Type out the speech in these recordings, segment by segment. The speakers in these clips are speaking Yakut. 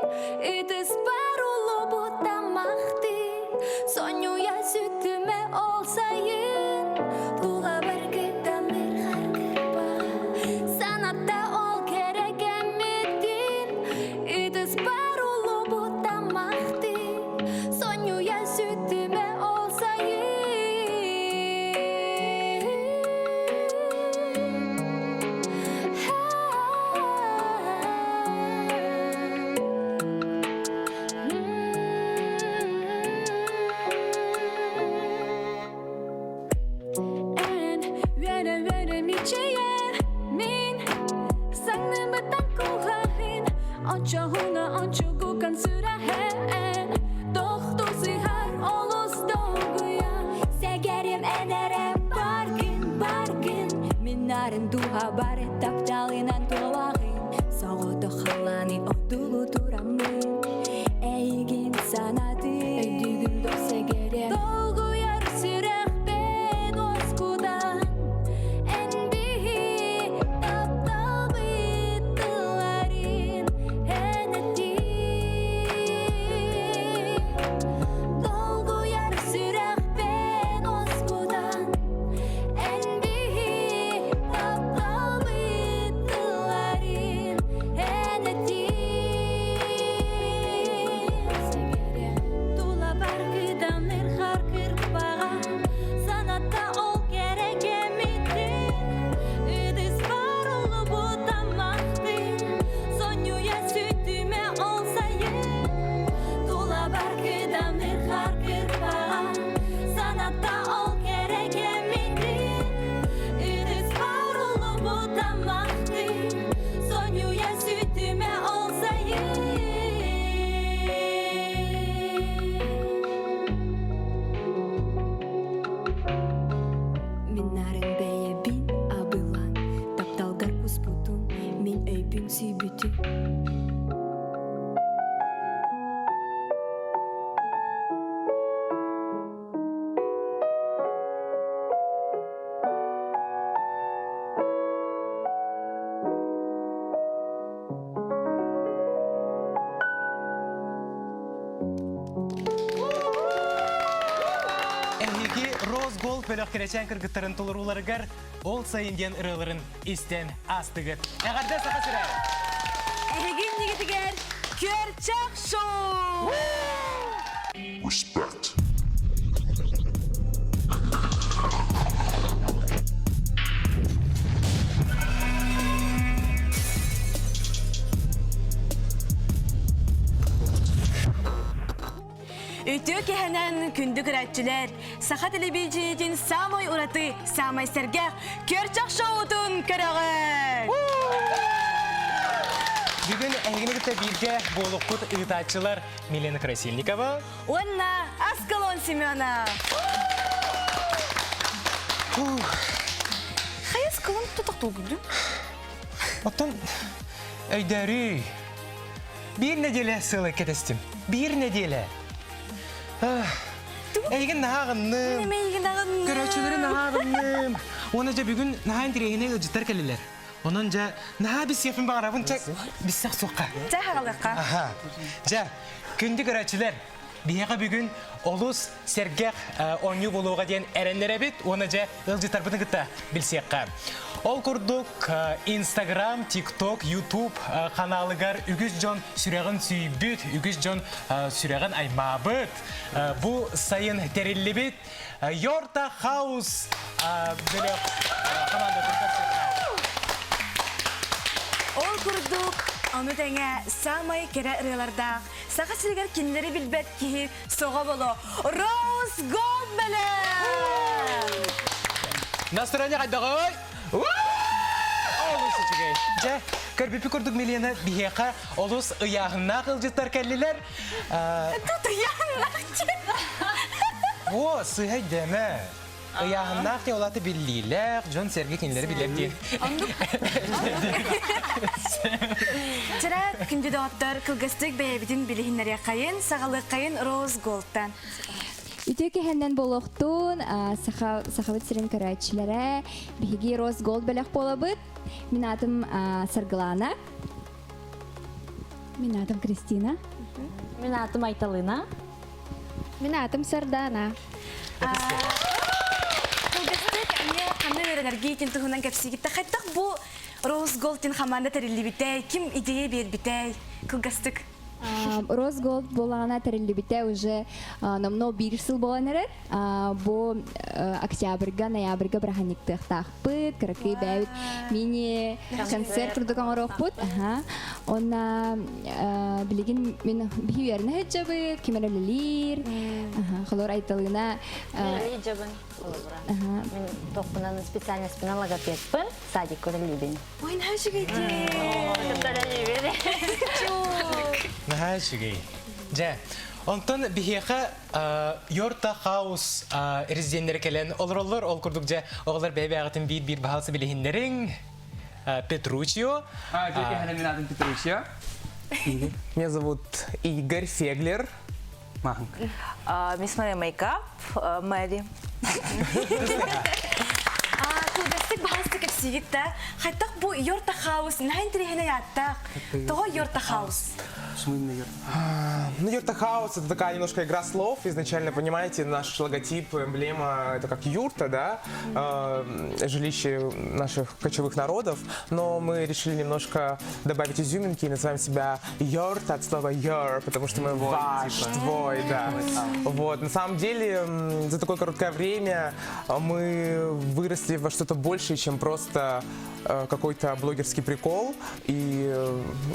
Ытыспар улубут тамахты Сонньуйа сүттүмэ ол сайын Тулабар кытамыр харгырбаҕа Санатта ол кэрэ кэммитин Ытыспар улубут тамахты Сонньуйа сүттүмэ ол сайын Эн үөрэ-үөрэ мичийэр мин Санныбыттан куһаҕын Оччоҕуна ончугукан сүрэҕин Тохтуу сыһар олус долгуйан Сэгэрим эн эрэ баргын, баргын Мин нарын дууһабар тапталынан туолаҕын Соҕотох халлааны одуулуу тураммын Эйигин санатыы Өйдүүгүн доо сэгэрэ Долгуйар сүрэхпин уоскутан Эн биһи тапталбыт тылларын эн этиий Долгуйар сүрэхпин уоскутан Эн биһи тапталбыт тылларын эн этиий Тулабар кыдамыр хар кырпаҕа Санатта ол кэрэ кэмитин Ыдыспар улубут аммахтын Сонньуйа сүтүмэ ол сайын Тулабар кыдамыр хар кырпаҕа Санатта ол кэрэ кэмитин Ыдыспар улубут аммахтын Сонньуйа сүтүмэ ол сайын Мин нарын бэйэбин абылан, тапталгар куспутун, мин өйбүн сүүйбүтүм. Эһиги Росголд бөлөх кэрэчээн кыргыттарын толорууларыгар Ол сайын диэн ырыаларын истэн аастыгыт. Эҕэрдэ Саха сирэ! Эһиги иннигитигэр Күөрчэх шоу! Respect. Үтүө киһинэн күндү көрөөччүлэр, саха телевидениетин самай ураты, самай сэргэх Көрчөх шоутун көрөҕүн! Бүгүн эһигини кытта бииргэ буолукпут ыытааччылар Милена Красильникова уонна Аскалон Семенов. Хайа Аскалон тутахтуу Оттон өйдөөрүй. Биир неделя сыала кэтэстим. Биир неделя. Эйигин наһаа аҕынным. Эйигин аҕынным. Көрөөччүлэри наһаа аҕынным. Уонна дьэ бүгүн наһаа интэриэһинэй ыалдьыттар кэллилэр. Онон дьэ наһаа билсиэхпин баҕарабын. Чэ, билсэх суохха. Чэ, хаҕалыахха. Аха. Дьэ, күндү көрөөччүлэр, биһиэхэ бүгүн олус сэргэх оонньуу буолуоҕа диэн эрэннэрэбит уонна дьэ ыалдьыттарбытын кытта билсиэххэ. Ол курдук Инстаграм, ТикТок, Ютуб ханаалыгар үгүс дьон сүрэҕин сүүйбүт, үгүс дьон сүрэҕин аймаабыт. Бу сайын тэриллибит Йорта Хаус бөлөх командатын көрсүөххэ. Ол курдук, ону тэҥэ саамай кэрэ ырыалардаах Саха сиригэр кинилэри билбэт киһи Соҕо боло Роуз Голд бэлэм! Настроение хайдаҕый? Олус үчүгэй. Дьэ, көрбүппүт курдук Милена биһиэхэ олус ыйааһыннаах ыалдьыттар кэллилэр. Тут ыйааһыннаах О, сыһа дэмэ. Ыйааһыннаах диэн улааты биллиилээх, дьон-сэргэ кинилэри билэр диэн. Чара күндү доҕоттор, кылгастык бэйэбитин билиһиннэриэххэйин, саҕалыаххайын Роуз Голдтан. Үтүө кэһэннэн буолуохтун, саха сахабыт сирин көрөөччүлэрэ, биһиги Роуз Голд бөлөх буолабыт. Мин аатым Саргылаана. Мин аатым Кристина. Мин аатым Айталына. Мин аатым Сардана. Кылгастык эмиэ ханна үөрэнэргитин туһунан кэпсиигит. Хайдах бу Rose Gold хамаанда тэриллибитэй, ким идея биэрбитэй? Кылгастык. Rose Gold буолаҕына тэриллибитэ уже номнуо биир сыл буолан эрэр. Бу октябрьга, ноябрьга быраханньыктыахтаахпыт, кыракый бэйэбит мини концерт курдук оҥоруохпут. Онна билигин мин биһи үөрэнэ сылдьабыт, ким эрэ үлэлиир. Холор Айталына Үлэлии Мин тохпунан специальностьпынан логопедпын, садикка үлэлиибин. Ой, наһаа үчүгэй Наһаа үчүгэй. Дьэ, онтон биһиэхэ Йорта Хаус резиденнэрэ кэлэн олороллор. Ол курдук дьэ, оҕолор бэйэ-бэйэҕитин биир-биир баһаалса билиһиннэриҥ. Петручио. Мин аатым Петручио. Меня зовут Игорь Феглер. Мисс Мария Мейкап, Мэри. Кылгастык баһаастык кэпсиигит да, хайдах бу Йорта Хаус наһаа интэриэһинэй ааттаах. Тоҕо Йорта Хаус? Ну, Юрта Хаус это такая немножко игра слов. Изначально, понимаете, наш логотип, эмблема, это как юрта, да, э, жилище наших кочевых народов. Но мы решили немножко добавить изюминки и называем себя Йорт от слова your, потому что мы ваш, типа. твой, да. Вот, на самом деле, за такое короткое время мы выросли во что-то большее, чем просто какой-то блогерский прикол. И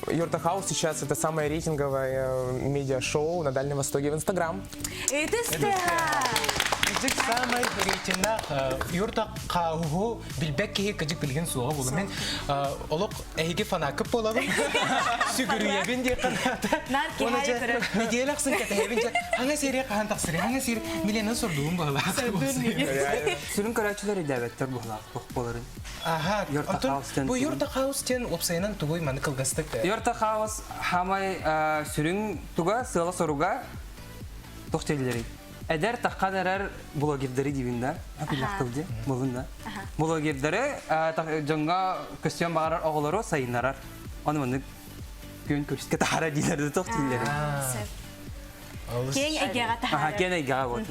Йорта Хаус сейчас это самое рейтинговое медиа-шоу на Дальнем Востоке в Инстаграм. Это Кыдьык саамай рейтиннээх юрта хааһу билбэт киһи кыдьык билигин суоҕа буолуо. Мин олох эһиги фанакып буолабын. Сүгүрүйэбин диэххэ наада. Наар Уонна киһи дьэ көрөр. нэдиэлэ ахсын кэтэһэбин дьэ хаҥа серия хаһан тахсырый хаҥа сир Миленан сордуум баһылаах. Сүрүн көрөөччүлэр өйдөөбөттөр быһылаах туох буоларын. Аха, Йорта онтон Хаус диэн бу тугун? Йорта Хаус диэн уопсайынан тугуй маны кылгастык Йорта Хаус хамай сүрүн туга сыала-соруга туох дииллэрий? Эдэр таххан эрэр блогердары диибин да, тыл дии, булун да. Блогердары дьоҥҥо көстүөн баҕарар оҕолору сайыннарар. Ону маннык күөн көрүскэ таһара дииллэр да туох дииллэрий? Киэҥ эйгэҕэ таһаарар. Киэҥ эйгэҕэ вот.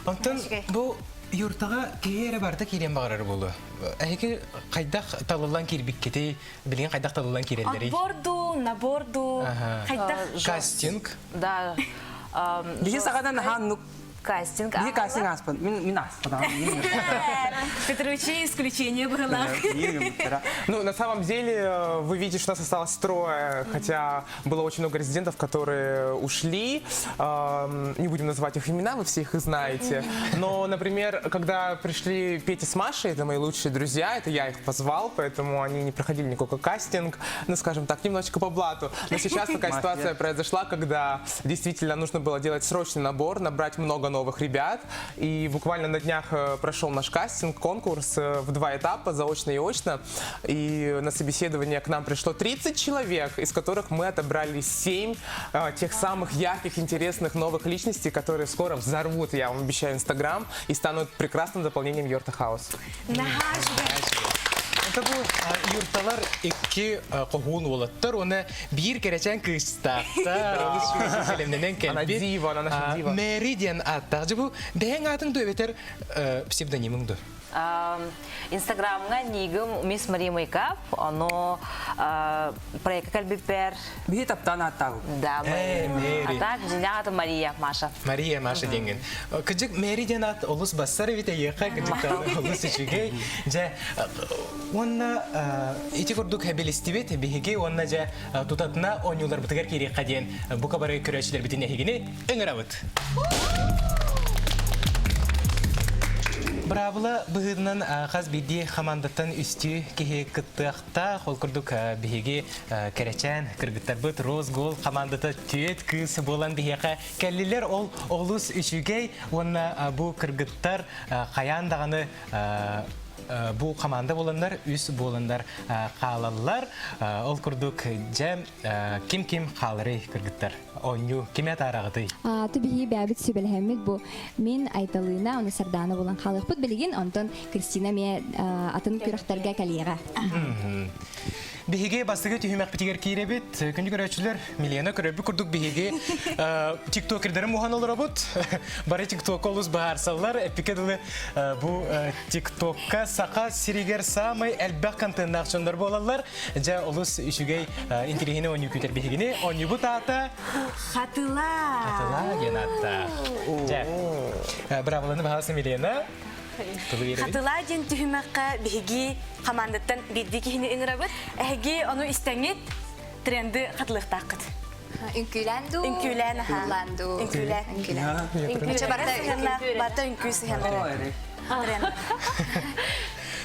Онтон бу юртаҕа киһи эрэ барыта киириэн баҕарар буолуо. Эһиги хайдах талыллан киирбиккитий, билигин хайдах талыллан киирэллэрий? Отбор дуу, набор дуу, хайдах? Кастинг. Да. Биһи саҕадан наһаа оннук Кастинг. Биһи кастинг ааспын. Мин мин ааспатаҕым. Петручи исключение быһылаах. Ну, на самом деле, вы видите, что нас осталось трое, хотя было очень много резидентов, которые ушли. Не будем называть их имена, вы все их знаете. Но, например, когда пришли Петя с Машей, это мои лучшие друзья, это я их позвал, поэтому они не проходили никакой кастинг, ну, скажем так, немножечко по блату. Но сейчас такая ситуация произошла, когда действительно нужно было делать срочный набор, набрать много новых ребят. И буквально на днях прошел наш кастинг, конкурс в два этапа, заочно и очно. И на собеседование к нам пришло 30 человек, из которых мы отобрали 7 тех самых ярких, интересных новых личностей, которые скоро взорвут, я вам обещаю, Инстаграм и станут прекрасным дополнением Йорта Хаус. Это бу юрталар икки хоһуун уолаттар, уонна биир кэрэчээн кыыстаахтар, олус бэлэмнэнэн Она кэлбит. дива, она наша дива. Мэри диэн ааттаах. Дьэ бу бэйэҥ аатыҥ дуо эбэтэр псевдонимыҥ дуо? Инстаграмҥа нигым Мисс Мария Мейкап, ону проекка кэлбиппэр. Биһи таптаан ааттаабыт. Да, Мэри. А так, дьиҥнээх аты Мария, Маша. Мария Маша диэҥҥин. Кыдьык Мэри диэн аат олус бассар эбит эйиэхэ, кыдьык олус үчүгэй. Дьэ, уонна ити курдук билистибит биһиги уонна дьэ тутатына оонньууларбытыгар киириэххэ диэн бука бары көрөөччүлэрбитин эһигини ыҥырабыт. Быраабыла быһыытынан хас биирдии хамаандаттан үстүү киһи кыттыахтаах. Ол курдук биһиги кэрэчээн кыргыттарбыт Rose Gold хамаандата түөрт кыыс буолан биһиэхэ кэллилэр. Ол олус үчүгэй уонна бу кыргыттар хайаан даҕаны бу хамаанда буоланнар, үс буоланнар хаалаллар. Ол курдук дьэ ким-ким хааларый кыргыттар? Оонньуу кими атаараҕытый? Ту биһиги бэйэбит сүбэлэһэммит бу мин Айталыына уонна Сардаана буолан хаалыахпыт билигин, онтон Кристина эмиэ атын күрэхтэргэ кэлиэҕэ. Биһиги бастакы түһүмэхпитигэр киирэбит. Күндү көрөөччүлэр, Милена көрөрбүт курдук биһиги тиктокердары муһан олоробут. Бары тиктокка олус быһаарсаллар. Эппикэ дылы бу тиктокка саха сиригэр саамай элбэх контеннаах дьоннор буолаллар. Дьэ, олус үчүгэй интириэһинэй оонньуу күүтэр биһигини. Оонньуубут аата Хатыла. Хатыла диэн ааттаах. Дьэ, браvolаны баһаалыста Милена. Хатылаа диэн түһүмэххэ биһиги хамаандаттан биирдии киһини ыҥырабыт. Эһиги ону истэҥҥит тренды хатылыахтааххыт. Үҥкүүлээн дуу? Үҥкүүлээн аха. Ыллаан дуу? Үҥкүүлээн. Үҥкүүлээн. Барыта сыһыаннаах, барыта үҥкүү сыһыаннара. Тренд.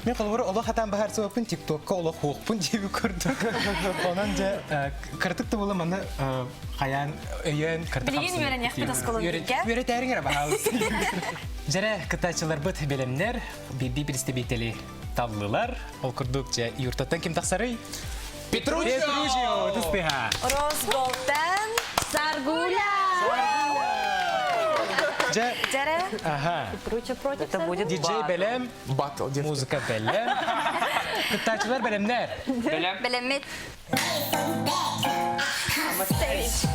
Мен холобура олох хатаан баһарсыбаппын, тиктокка олох хуохпун диэби курдук. Онон дьэ кыратык да буола манна хайаан өйөөн кырдык Билигин үөрэниэхпит оскуолабытыгар. Үөрэтээриҥ эрэ баһаалыс. Дьэрэ кытааччыларбыт бэлэмнэр биирдии представители таллылар. Ол курдук дьэ юртаттан ким тахсарый? Петруччо! Петруччо! Тыстыха! Росголтан Саргуля! Дьэ, Дьэрэ. ага. Петруччо против Это будет Диджей бэлэм, Батл, девки. музыка бэлэм. Кыттааччылар бэлэмнэр. Бэлэм. Бэлэммит. Дальше.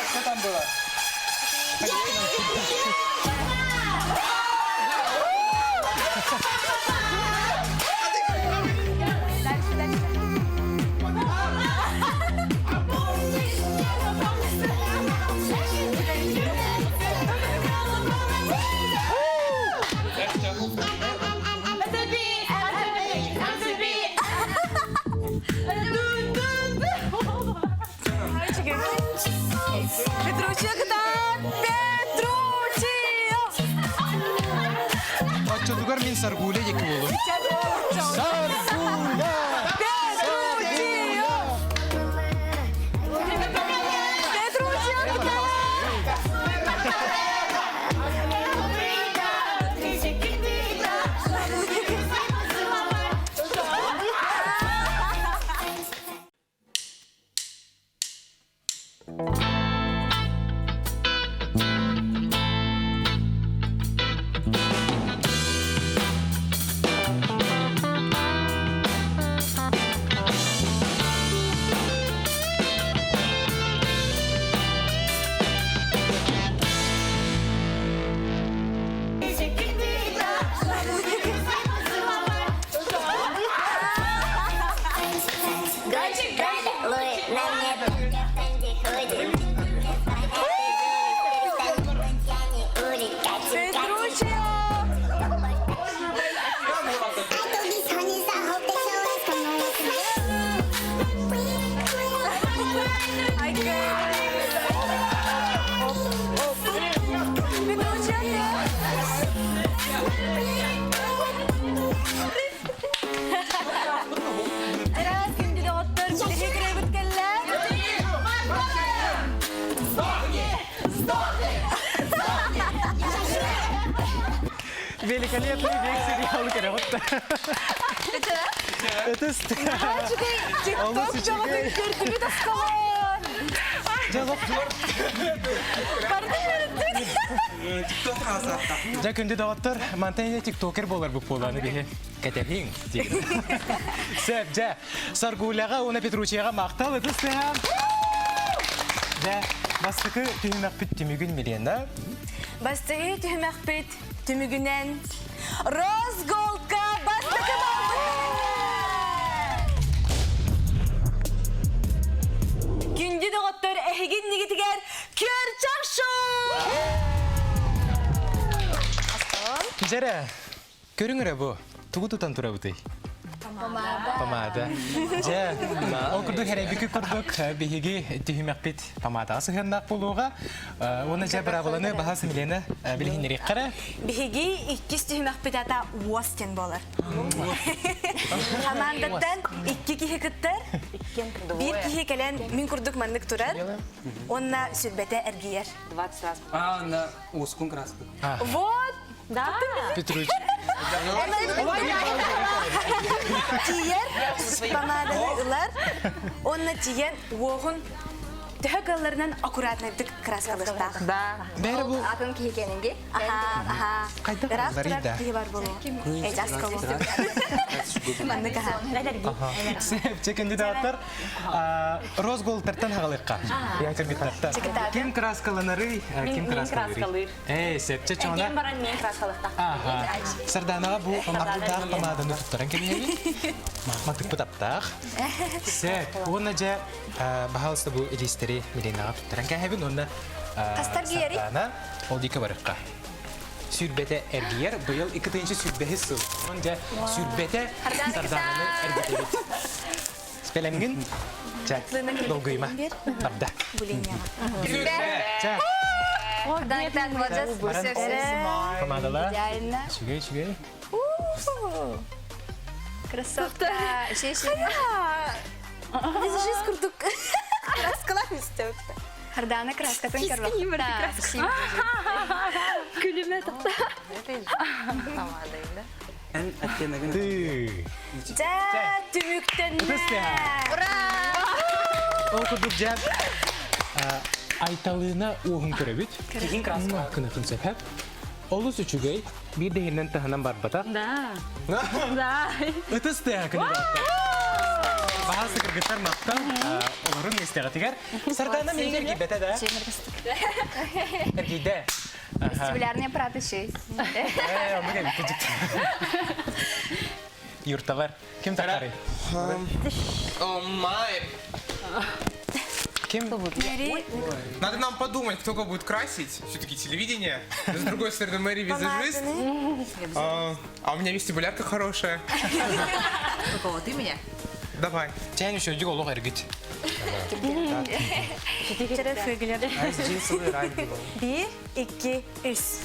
Что там было? Дальше, дальше. Петруччо кытаат! Петруччо! Оччотугар мин Саргуля диэки буолуом. Саргуля! Петруччо! Петруччо кытаат! Петруччо! Петруччо! Раз күндү доҕоттор, биһиги кырыйбыт кэллэ. Великолепный век сериалы көрөҕүт. Это Тикток бөҕөтүн көрдүбүт осколон. Тикток хаасаатта. Дьэ күндү доҕоттор, мантан инньэ тиктокер буолар бу буоланы биһи кэтэһиҥ диэн. Сөп, дьэ, Саргуляҕа уонна Петручияҕа махтал ытыс тыаһа. Дьэ, бастакы түһүмэхпит түмүгүн Милена. Бастакы түһүмэхпит түмүгүнэн Росголдка бастакы балбыт Күндү доҕоттор, эһигин нигитигэр Күөрчэх шоу! Дьэрэ, көрүҥ эрэ бу. Тугу тутан турабытый? Помада. Помада. Дьэ, ол курдук хэрэйбикки курдук биһиги түһүмэхпит помадаҕа сыһыаннаах буолуоҕа. Уонна дьэ быраабыланы баһа Смилена билиһиннэриэххэ эрэ. Биһиги иккис түһүмэхпит ата уос диэн буолар. Хамаандаттан икки киһи кыттар. Биир киһи кэлэн мин курдук маннык турар. Уонна сүлбэтэ эргийэр. 20 раз. А, на ускун краска. Вот! Да. Петрович. Тиийэр, помаданы ылар, онно тиийэн уоһун төһө кыалларынан аккуратнайдык краскалыахтаах. Да. Бәрі бу Атын киһи кэнинги. Аха, аха. Қайда Ыраах ларый турар да? киһи бар болуо. Эжас колу. Маннык аха. Сеп, кандидаттар Росголтартан хагалыкка. Кыргыттартан. Ким краскаланары, ким краскалыыр? Эй, сепче чона. Ким баран мен краскалыктах. Аха. Сарданаға бу артаах помаданы туттаран кэбиһэбит. Матыкпыт аптаах. Сеп, уонна дьэ, баһаалыста бу илиистэри Миленаҕа туттаран кээһэбин уонна Хастар гиэри? Сардана ол диэки барыкка. Сүүрбэтэ эргийэр, быйыл иккитинчи сүүрбэһис сыл. Онон дьэ сүүрбэтэ Сардаананы эргитэбит. Бэлэмҥин? Чэ, долгуйма. Барда. Чэ. Так, вот все, все, все. Помадала. Идеально. Үчүгэй, үчүгэй. Красота. Еще, еще. Визажист курдук. Краскалар үстөптө. Хардана краскатын көрбөх. Күлүмэ тахта. Эн оттеногын. Ты. Дьэ, түмүктэннэ. Ура! Ол курдук дьэ Айталыына уоһун көрөбүт. Кигин краска. Кынахын сөпөп. Олус үчүгэй. Биир да таһынан барбата. Да. Да. Ытыс тыаһа кандидаттар. Баһаасы кыргыттар мактал. Олорун миэстэҕитигэр. Сардана миигин эргийбэтэ да. Эргийдэ. Вестибулярный аппарат еще. Э, оннук эбит кыдьык. Юртабар. Ким тахары? Oh my. Ким? Надо нам подумать, кто кого будет красить. Все-таки телевидение. С другой стороны, Мэри визажист. А, а у меня вестибулярка хорошая. Кого ты меня? Давай. Чээн үчүгэй олох эргит. Чэрэ фыглер. Айс джинсовый райди. Бир, икки, үс.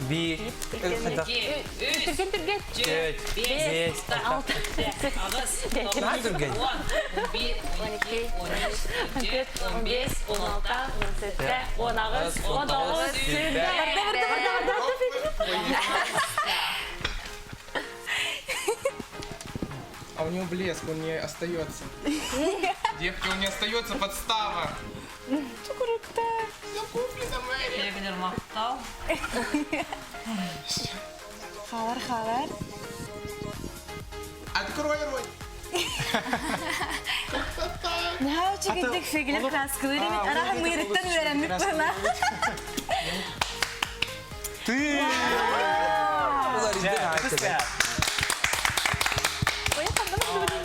Бир, хайдах. Түрген түрген. Төрт, бес, алта. Наһаа түргэн. 15, 16, 17, 18, 19, 20. Барда, барда, барда, барда. А у него блеск, он не остается. Девки, он не остается, подстава. Все куплено, Мэри. Халар, халар. Открой рот. Наһаа үчүгэйдик фиглер краскалыр эбит. Араһа мыырыттан үөрэммит буола. Ты! Ытыс тыаһа.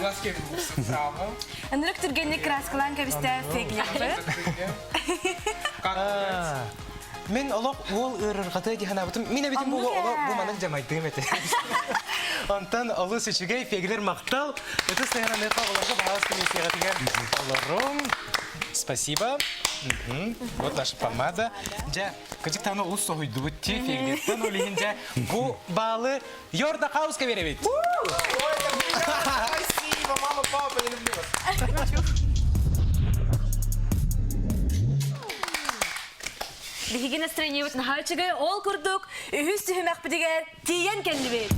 Глазки справа. Ынырык түргенник краскалаан кэбистэ фиглер. Как нравится? Мин олох уол ыарырҕатыа дии санаабытым. Мин эбитим буолуо олох бу маннык дьамайдыым этэ. Онтон олус үчүгэй феглер махтал. Ытыс тыаһынан оҕолорго баһаас комиссиятыгар олорум. Спасибо. Мгм. Вот наша помада. Дьэ, кыдьык таны олус соһуйдубут ти феглертэн ол иһин дьэ бу баалы Йорда Хауска беребит. Ой, как приятно. Спасибо, мама, папа, я люблю вас. Биһиги настроениебыт наһаа үчүгэй ол курдук үһүс түһүмэхпитигэр тиийэн кэллибит.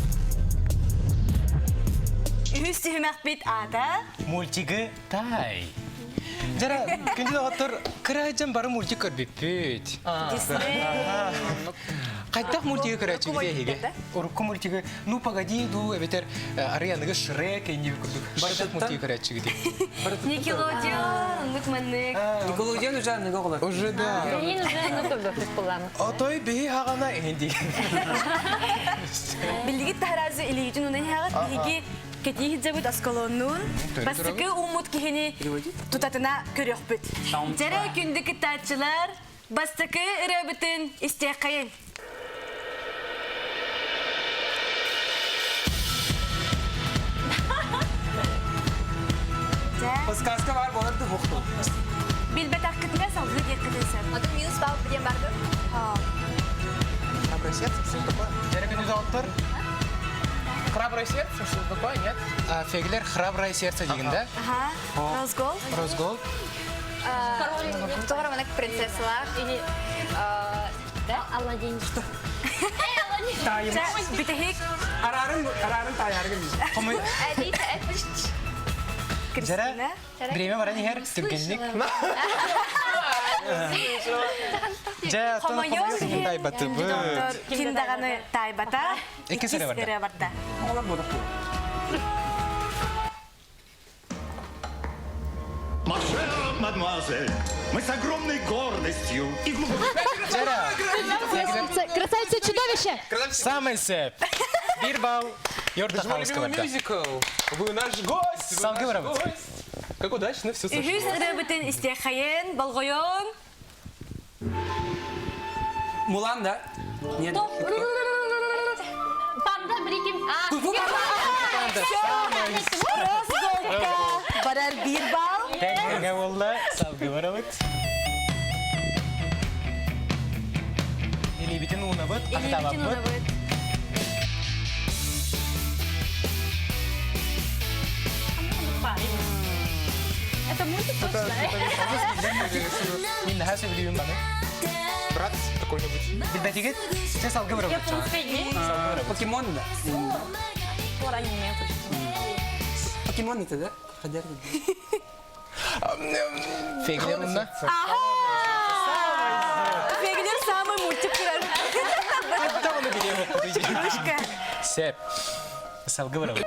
Үһүс түһүмэхпит аата Мультигы тай. Дьара, күндү доҕоттор, кыра сылдьан бары мультик көрбүппүт. Дисней. Хайдах мультигы көрөөччүгүт эһиги? Урукку мультигы Ну погоди дуу эбэтэр арый аныгы Шрек инниби курдук. Барытыт мультигы көрөөччүгүт. Никелодеон, оннук маннык. Никелодеон уже аныгы оҕолор. Уже да. Билигин уже ну көрбөппүт буоллаҕына. Отой биһи хаҕана иһин дии. Билигит таһаразы илиитин унан иһэҕит биһиги кэтии сылдьабыт осколоннуун бастакы ууммут киһини тутатына көрүөхпүт. Дьэрэ күндү кыттааччылар бастакы ырыабытын истиэххэйин. Подсказка бар болар да бухту. Билбэтэххитинэ салгыы диэххитин сөп. Атын минус бал диэн бардым. Храброе сердце, что такое? Дьэрэ күндү доҕоттор, Храброе сердце, что такое, нет? Феглер храброе сердце диигин да? Аха. Rose Gold. Rose Gold. Тоҕо маннык принцессалаах. Или Да? Аладдин. Что? Бүтэһик. Арарын, арарын таайаргын. Жара, время баран иһэр, түргэнник. Дьэ, Хомойуох иһин, тайбатыбыт. Ким даҕаны таайбата. Иккис эрэ барда. Эрэ барда. Оҕолор буолар. Ma chère mademoiselle, мы с огромной гордостью и глубокой... Жара, Красавица чудовище! самый сеп. Бир балл. Йорда Это же мой Хауска любимый барда. мюзикл. Вы наш гость! вы Салгы наш барабыт. гость. Как удачно все сошло. Үһүс ырыабытын истиэххэйин, болҕойон. Мулан да? Нет. Панда бриким. Росголдка барар биир балл. Тэҥҥэ буолла, салгы барабыт. Илиибитин уунабыт, Илиибитин ахтабаппыт. уунабыт. Это мультик точно. Мин наһаа сөбүлүүбүн баны. Брат какой-нибудь. Билбэтигит? Чэ салгы барабыт. Японская не? Покемон да? Пора аниме точно. Покемон это да? Ходяр. Феглер унна. Феглер самый мультик көрөр. Там оны билиэ Игрушка. Сеп. Салгы барабыт.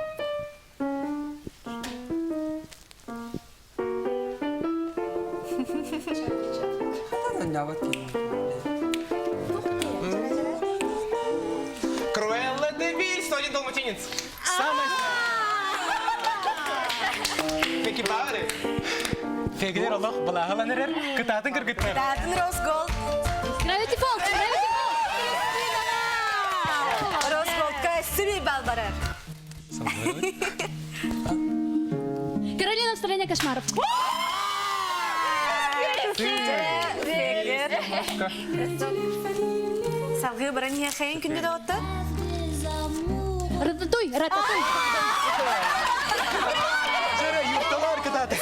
Круэлла де Виль, 101 далматинец. Самый Какие пары? Феглер олох балаһалан эрэр. Кытаатын кыргыттар. Кытаатын Росголд. Gravity Falls! Gravity Falls! Росголдка сүбүй балл барар. Каролина в стране кошмаров. Феглер. Салгыы баран иһиэххэйин күндү доҕоттор. Рататуй! Рататуй! Жара, юрталар кытаатын.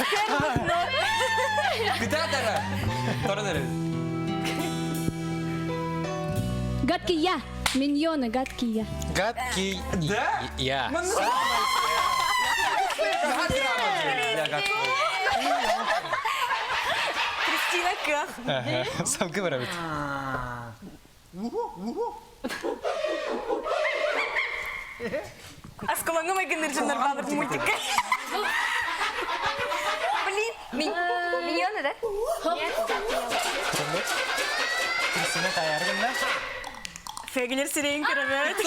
Кытаатара. Торон эрэ. Гадкий я! Миньоны, гадкий я. Гадкий Да? я. Кристина кыах. Салгы барабыт. Аскалаңы майгыныр жындар балыр мультикке. Блин, миньоны, да? Кристина таяргынна. Феглер сирейин көрөбөт.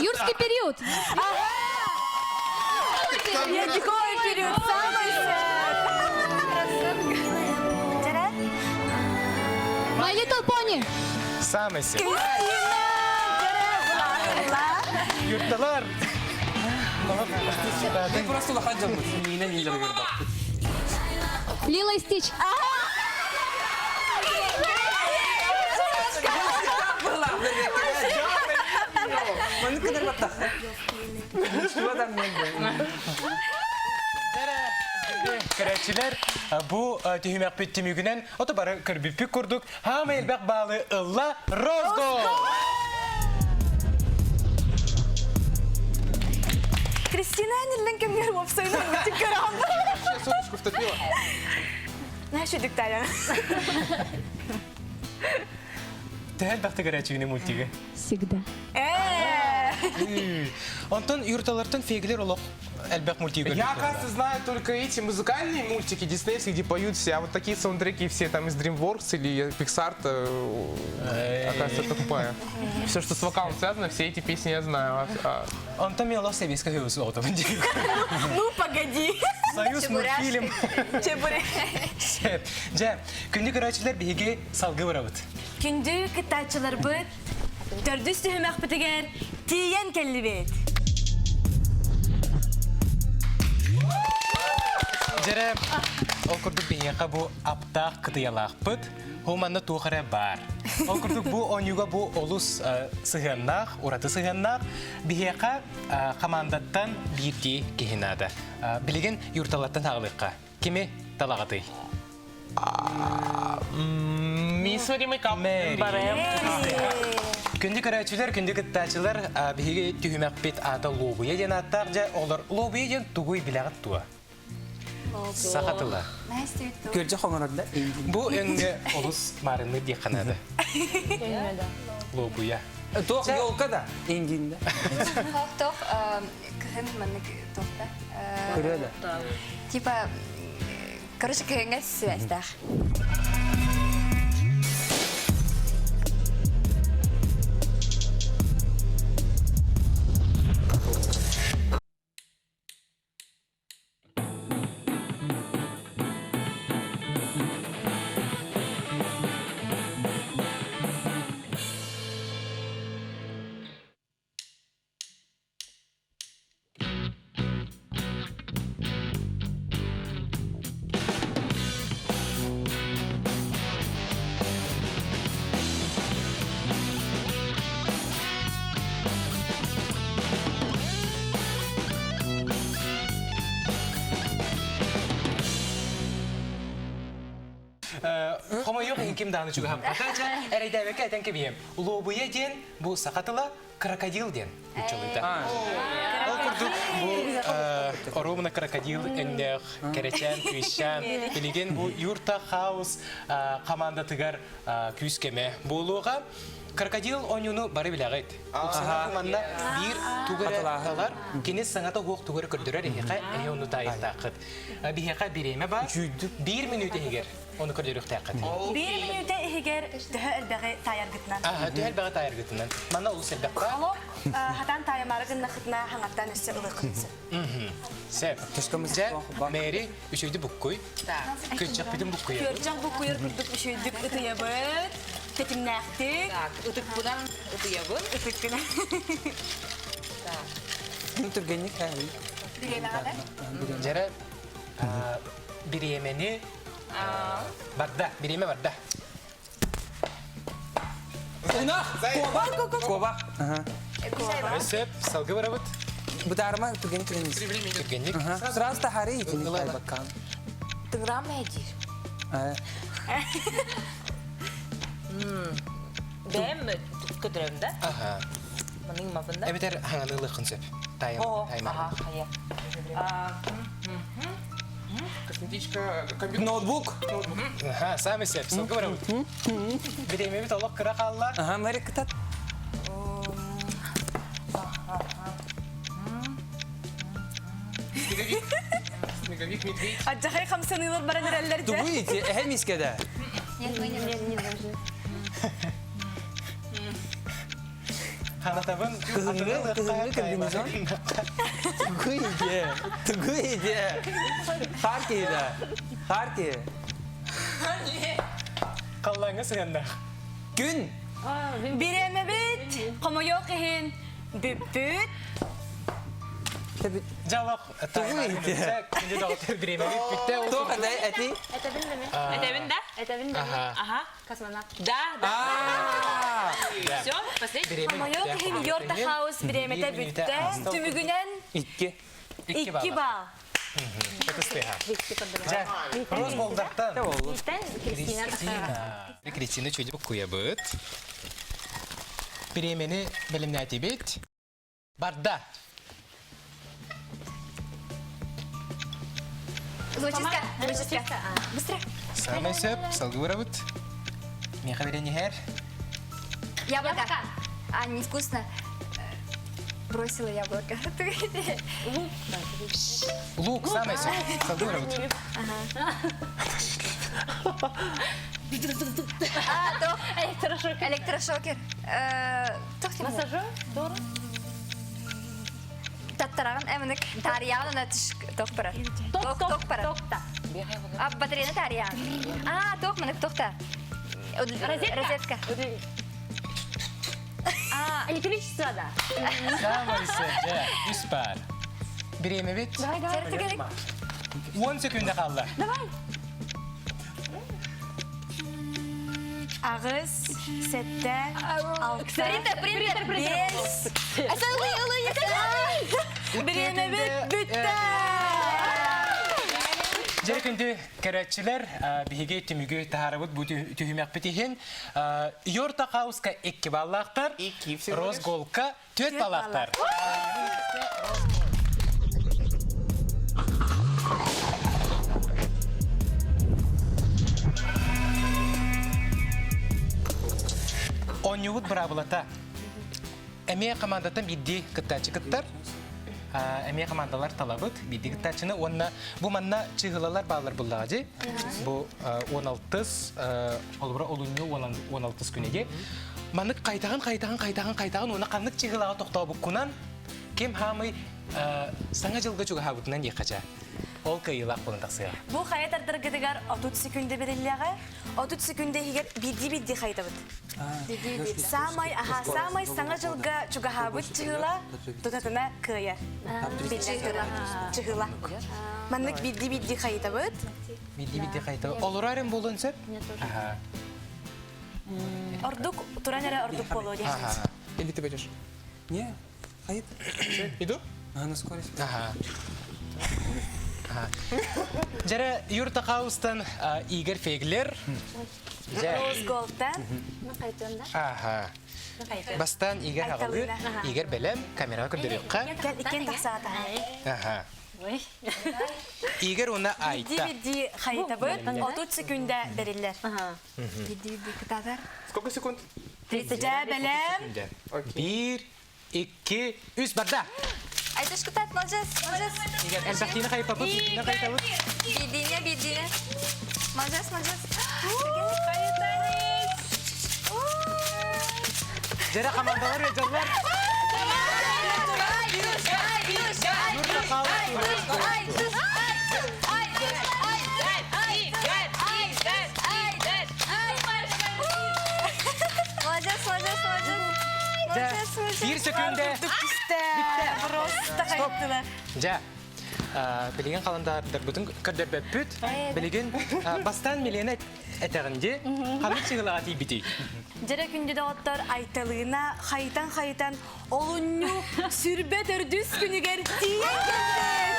Юрский период! Ледниковый период самый Жара? My Little Pony! Самый сеп. Кристина! Жара! Юрталар. Ты просто улахан дьоммут. Миинэн миилэр көрбөппүт. Лила и Стич! Маннык кынар баттах. Что там мен? Көрәчилер бу түһүмэхпит түмүгүнэн ото бары көрбүппүт курдук хаама элбэх баалы ылла Росго! Кристина ниллен кемгер вопсайна мультик көрөм. Соточку втопила. Наша диктая. Төһөл бахты көрәчигини мультиги. Всегда. Э! Онтон юрталартан феглер олох элбэх мультиги Я, оказывается, знаю только эти музыкальные мультики диснеевские, где поют все, а вот такие саундтреки все там из DreamWorks или Pixar, оказывается, тупая. Все, что с вокалом связано, все эти песни я знаю. А- Онтон мен олох себеска хөс отом. Ну, погоди. Союз мультфильм. Чебуре. Сеп. Жа, күндү көрәчилер биһиги салгы барабыт. Күндү кыттааччыларбыт төрдүс түһүмэхпитигэр тиийэн кэллибит. Дьэрэ, ол курдук биһиэхэ бу аптаах кытыйалаахпыт, бу манна туох эрэ баар. Ол курдук бу оонньууга бу олус сыһыаннаах, ураты сыһыаннаах биһиэхэ командаттан биирдии киһи наада. Билигин юрталартан аҕалыахха. Кими талаҕатый? Мисс Мари Мэри. Мэри. Күндү көрөөччүлэр, күндү кыттааччылар, биһиги түһүмэхпит аата Луобуйа диэн ааттаах дьэ, олор Луобуйа диэн тугуй билэҕит дуо? Саха тыла. Көрдьө хоҥорор да? Бу өҥҥө олус маарынныыр диэххэ наада. Луобуйа. Туох елка да? Индиинде. Тох кыһын маннык туохта? Көрө да. Типа, короче, кыһыҥҥа связьтаах. Хомойуох иһин ким даҕаны чугаһаппата. Дьэ, эрэйдээбэккэ этэн кэбиһиэм. Улуобуйа диэн бу саха тыла крокодил диэн нууччалыыта. Ол курдук бу оруобуна крокодил өҥнөөх кэрэчээн кыысчаан билигин бу Юрта Хаус хамаандатыгар күүс-көмө буолуоҕа. Крокодил оонньууну бары билэҕит. Уксаһа манна биир тугу эрэ талар, кини саҥата суох тугу эрэ көрдөрөр эһиэхэ эһи ону таайыахтааххыт. Биһиэхэ бириэмэ баар. Биир мүнүүтэ иһигэр ону көрдөрүөхтээххит. Биир мүнүүтэ иһигэр төһө элбэҕи таайаргытынан. Төһө элбэҕи таайаргытынан. Манна олус элбэх баар. Олох хатан таайамаары гыннахытына хаҥаттан өссө ылыаххытын сөп. Сөп. Дьэ, Мэри, үчүгэйдик буккуй. Күрдьэхпитин буккуйабыт. Күрдьэх буккуйар курдук үчүгэйдик ытыйабыт. Тэтимнээхтик. Так, ытыкпынан ытыйабын. Ытыккынан. Так. Түргэнник хääри. Бириэмэҕэ Дьэрэ, бириэмэни барда, бириэмэ барда. Ынах! Куобах! Куобах! Сөп, салгы барабыт. Бытаарма түргэнник түргэнник. Түргэнник. Сразу тахары итини баккан. Тыграм эдир. Бэм көтөрөм да? Аха. Маның мапында. Эбэтэр хаҥанылыххын сөп. Тайм, тайм. Аха, хайа. Косметичка, компьютер. Ноутбук. Аха, сами сөп. Сылгы барабыт. Бириэмэбит олох кыра хаалла. Аха, Мэри кытат. Снеговик. Снеговик, медведь. Аддьахай хамсаныылар баран эрэллэр дьэ. Тугуй ити, эһэ мискеде. Нет, мы не не должны. Ханатабын Кыһыҥҥы кыһыҥҥы комбинезон. Тугуй ити, тугуй ити. Хаар киһи Хаар киһи. Халлааҥҥа сыһыаннаах. Күн. Бириэмэбит хомойуох иһин бүппүт. Дьалах Тугуй ити. Бириэмэбит бүттэ. Туох этэй эти? Этэбин да ми? Этэбин да? Этэбин да ми? Ага. Космонавт. Да, да. Все, последний. Хомойуох иһин Йорта Хаус бириэмэтэ бүттэ. Түмүгүнэн Икки. икки балл. Ытыстыха. Дьэ, Рос Болдартан. Кристина. Кристина. Кристина чуйдук куябыт. Бириэмэни бэлэмнээтибит. Барда. Зубочистка. Зубочистка. Быстро. Самый сөп, салгы Миэхэ берен иһэр. Яблоко. А, невкусно. Бросила яблоко. Лук, самый сөп. Салгы барабыт. А, то. Электрошокер. Электрошокер. Туох Массажер? Дору? Таттарагын эминик тариян ана түш ток барар. Ток, Ток барар. Токта. А батареяны тариян. А, ток мынык токта. Розетка. Розетка. А, Электричество, да. Самый сөп, дьэ, үс бар. Бириэмэбит Давай, давай. Жарты керек. 10 секунда қалды. Давай. Аҕыс, сэттэ, алта, Принтер, принтер, принтер. биэс. Ылый, ылый, Бириэмэбит бүттэ! Дьэ күндү көрөөччүлэр, биһиги түмүгү таһаарабыт бу түһүмэхпит иһин Йорта Хауска 2 баллаахтар, Росголка 4 баллаахтар. Оонньуубут быраабылата. Эмиэ командаттан биирдии кыттааччы кыттар. Эмиэ командалар талабыт биирдии кыттааччыны уонна бу манна чыһылалар бааллар буллаҕа дии. Бу 16 холобура олунньу 16 күнэ дии. Маннык хайтаҕын хайтаҕын хайтаҕын хайтаҕын уонна ханнык чыһылаҕа тохтообуккунан ким хаамый саҥа дьылга чугаһаабытынан диэххэ ча. Ол кыайыылаах буолан тахсыаҕа. Бу хайа тардаргытыгар 30 секүндэ бэриллиэҕэ. 30 секүндэ иһигэр биирдии-биирдии хайытабыт. Саамай аха, саамай саҥа дьылга чугаһаабыт чыһыла тутатына кыайар. Чыһыла. Чыһыла. Маннык биирдии-биирдии хайытабыт. Биирдии-биирдии хайытабыт. Олорор эрэн буолуон сөп? Ордук туран эрэ ордук буолуо диэн. Или ты пойдешь? Не, хайыт. Иду? А, на скорость. Ага. Дьэрэ Юрта Хаустан Игорь Феглер. Роуз Голдтан. Ага. Бастан Игорь аҕалыы, Игорь бэлэм, камераҕа көрдөрүөххэ. Иккиэн тахсаата. Ага. Игорь уонна Айта. Биирдии хайытабыт, 30 секүндэ бэриллэр. Биирдии кытаатар. Сколько секунд? Дьэ, бэлэм. Биир, икки, үс барда. Айтыш кытаат, молодец, молодец. Элбэхтиини хайпапыт, биирдиини хайпабыт. Биирдиини, биирдиини. Молодец, молодец. Дьэрэ командалар ыалдьаллар. Молодец, молодец, молодец. Биир сөкүндэ. Бүттэ. Просто хайыттылар. Дьэ, билигин халандаардарбытын көрдөрбөппүт. Билигин бастаан Милена этэҕин дии. Ханнык чыһылаҕа тиийбитий? Дьэрэ күндү доҕоттор Айталыына хайтан-хайтан олунньу сүрбэ төрдүс күнүгэр тиийэн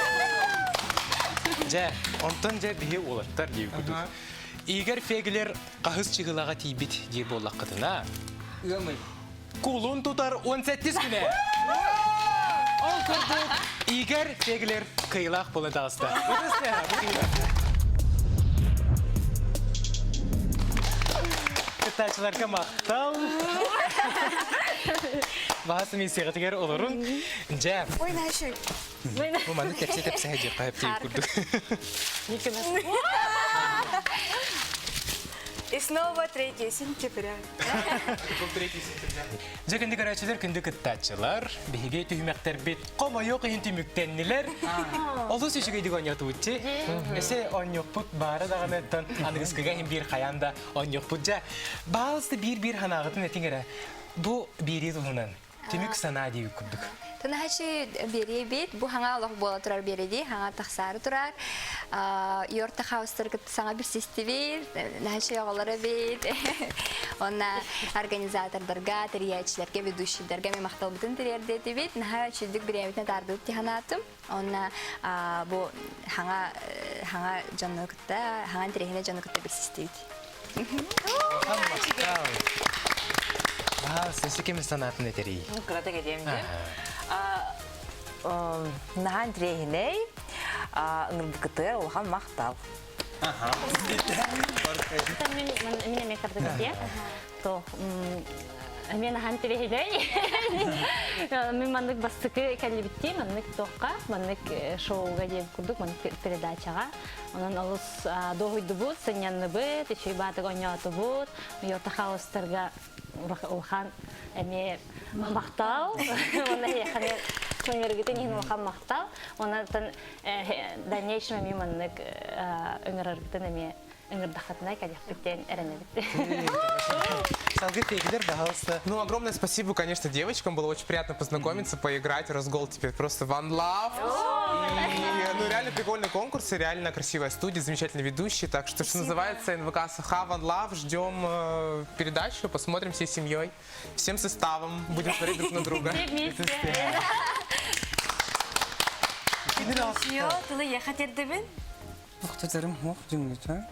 кэлбит. Дьэ, онтон дьэ биһи уолаттар дии курдук. Игорь Феглер хаһыс чыһылаҕа тиийбит диир буоллаххытына, Ыамый. Кулун тутар 18 күнэ. Ол курдук Игорь Феглер кыйылаах буолан таҕыста. Кыттааччыларга махтал. Баһас миссиятыгар олорун. Дьэ. Ой, наша. Бу маннык тэпсэ-тэпсэ дьиэххэ хэптиир курдук. И снова 3 сентября. Дьэ күндү көрөөччүлэр, күндү кыттааччылар, биһиги түһүмэхтэрбит хомойуох иһин түмүктэннилэр. Олус үчүгэйдик оонньоотубут чи. Эсе оонньуохпут баара даҕаны оттон аныгыскыга иһин биир хайаан да оонньуохпут дьэ. Баалысты биир-биир ханаағытын этиҥ эрэ. Бу биэрии туһунан Түмүк санаа диэбит курдук. Тынаһачы биэриэбит, бу хаҥа олох буола турар биэриди, хаҥа тахсаары турар. Йорта хаустар кытта саҥа билсистибит, наһачы оҕолоро бит. Онна организатордарга, тэрийээччилэргэ, ведущийдарга мен махталбытын тириэрдиэтибит. Наһаа үчүгдүк бириэмитин атаардыбыт тиһанаатым. Онна бу хаҥа хаҥа дьону кытта, хаҥа интэриэһинэй дьону кытта билсистибит. Аа, сөсө ким санаатын этэрий? Кырата кэтиэм дии. Наһаа интириэһинэй, ыҥырбыккытыгар улахан махтал. Мин эмиэ кырдык этиэм. То мен ахан тириһинэй. Мин маннык бастакы кэллибиттии, маннык туохха, маннык шоуга диэн курдук, маннык передачаҕа. Онон олус дуоһуйдубут, сынньанныбыт, үчүгэй баатык оонньоотубут. Йота хаустарга улахан эмиэ махтал. Уонна эһиэхэ көҥөргүтүн иһин улахан махтал. Онон дальнейшем эмиэ маннык ыҥыраргытын эмиэ ыҥырдаххытына кэлиэхпит эрэнэбит. Салгы тегилер, пожалуйста. Ну, огромное спасибо, конечно, девочкам. Было очень приятно познакомиться, поиграть. Росгол теперь просто one love. И, ну, реально прикольный конкурс, и реально красивая студия, замечательный ведущий. Так что, что называется, НВК Саха One Love. Ждем э, передачу, посмотрим всей семьей, всем составом. Будем смотреть друг на друга. Все вместе. Йо, тылы ехать эрдебин. Тохтоторум хуох дьүҥҥүтэ.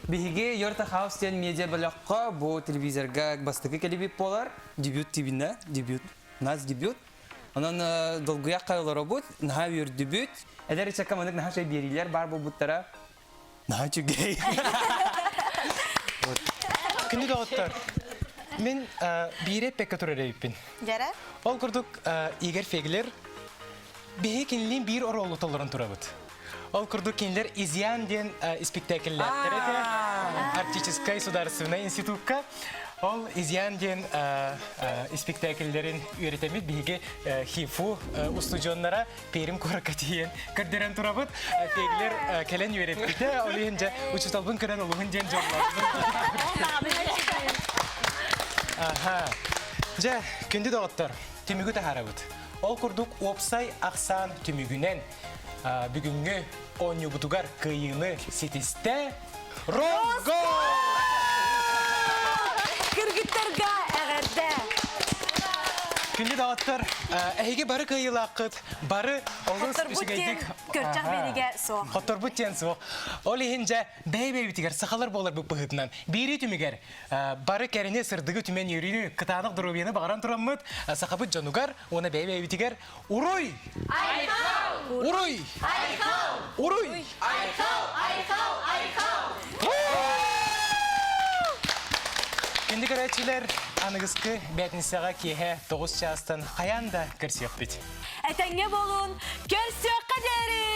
Биһиги Йорта Хаус диэн медиа бөлөххө бу телевизорга бастакы кэлибит буолар. Дебют тибинэ, дебют. У нас дебют. Онон долгуйах олоробут, наһаа үөрдүбүт. Эдэр ыччакка маннык наһаа үчүгэй биэриилэр баар буолбуттара. Наһаа үчүгэй. Күндү доҕоттор, мин биири эппэккэ турар эбиппин. Дьэрэ? Ол курдук Игорь Феглер биһи кинилиин биир оруолу толорон турабыт. Ол курдук кинилэр «Изъян» диэн испиктээкиллээхтэр этэ Арктическай судаарыстыбаннай институкка. Ол «Изъян» диэн испиктээкиллэрин үөрэтэммит биһиги ХИФУ устудьуоннара Пермь куоракка тиийэн көрдөрөн турабыт. Феглер кэлэн үөрэппитэ. Ол иһин дьэ учууталбын көрөн олуһун диэн дьоллоохпун. Аха. Дьэ, күндү доҕоттор, түмүгү таһаарабыт. Ол курдук уопсай ахсаан түмүгүнэн бүгүҥҥү оонньуубутугар кыайыыны ситистэ Росго! Кыргыттарга эҕэрдэ! Күндү доҕоттор, эһиги бары кыайыылааххыт, бары олус үчүгэйдик көрчөх биригэ суох. Хотторбут диэн суох. Ол иһин дьэ бэйэ-бэйэбитигэр сахалар буоларбыт быһыытынан биирии түмүгэр бары кэрэни сырдыгы түмэн үөрүүнү кытаанах доруобуйаны баҕаран тураммыт сахабыт дьонугар уонна бэйэ-бэйэбитигэр Уруй! Айхал! Уруй! Айхал! Уруй! Айхал! Айхал! Айхал! Күндү көрөөччүлэр, аныгыскы бээтинсэҕэ киэһэ 9 чаастан хайаан да көрсүөхпүт. Этэҥҥэ буолун, көрсүөххэ диэри!